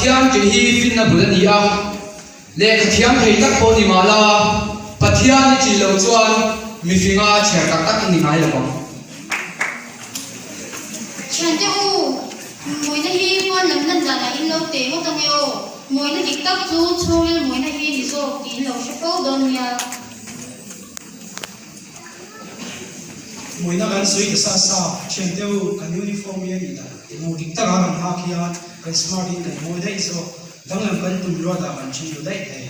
Pathian ṭih hi finna bul a ni a, lehkha thiam thei tak pawh ni mah la, Pathian i ṭih loh chuan mifinga chher tak tak i ni ngai lo ang. Thiante u, mawina hi pawn lam lan danah in lo teh ngawt ange aw, mawina dik tak chu chhungril mawina hi ni zawk tih in lo hre fo dawn nia. Mawina kan sawi ta sa sa, thiante u, kan uniform hi a nih dan emaw dik taka kan hak hian kan smart in kan mawi daih zawk, danglam kan tum ruatah kan then ru daih thei.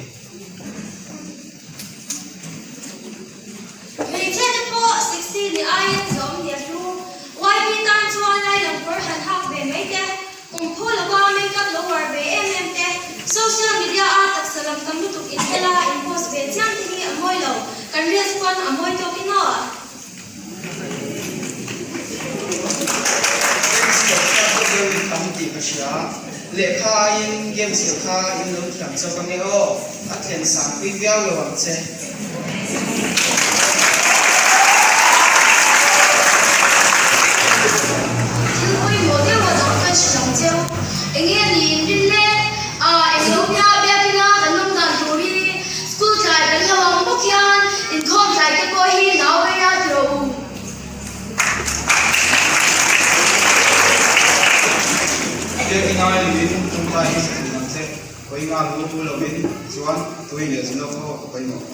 Hmeichhia te pawh sexy ni aiin zawm ni a hlu. YB tan chuan lai lam kawr han hak ve mai te, kum phu lova makeup lo uar ve em em te, social media a taksa lam tam lutuk inhel a in post ve chiam te hi a mawi lo, kan reels pawn a mawi tawk in aw. Games leh club te deuh in tam tih ka hria. Lehkha aiin games leh kha in lo thiam chauh ange aw, a thlen sang pui viau lo ang che. Thil pawimawh deuh a dang kan hrilh ang cheu. Enge ni in rin le? Ah, englo nia biakina kan awm dan tur hi school tlai kan lo ang bawk hian inkhawm tlai te pawh hi nau rei a ti rawh u. Biakina i luhin ṭawngtai hi sa thin ang che. Kawinga lu pu lovin chuan tui leh zunawk ho a pawimawh.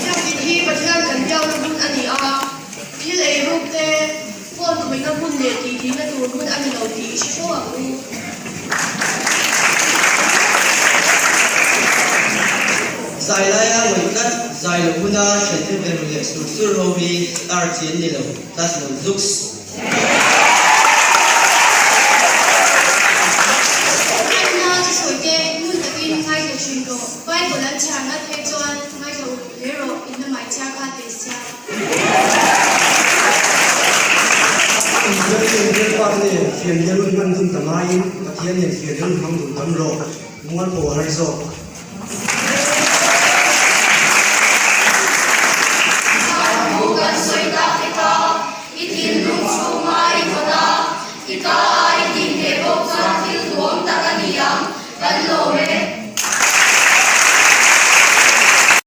Biakinn hi Pathian kan biakna hmun a ni a, thil ei ruk te, phone khawihna hmun leh tihhlihna tur hmun a ni lo tih i hre fo ang u. Zai laia ngawi tlat, zai lo huna thiante ve ru leh sur sur ho hi star chi an ni lo, class lo zuks. Hmanna thusawi te ngun takin ngaithla thin rawh. Bible an chhiar ngat phei chuan ngaithla uluk hle rawh, in lamah i chhiar kha thei sia. Inbiak nen bialpa te nen fian leh run hman dun ta ngaiin Pathian nen fian leh run hmang dun tam rawh, mualpho a har zawk.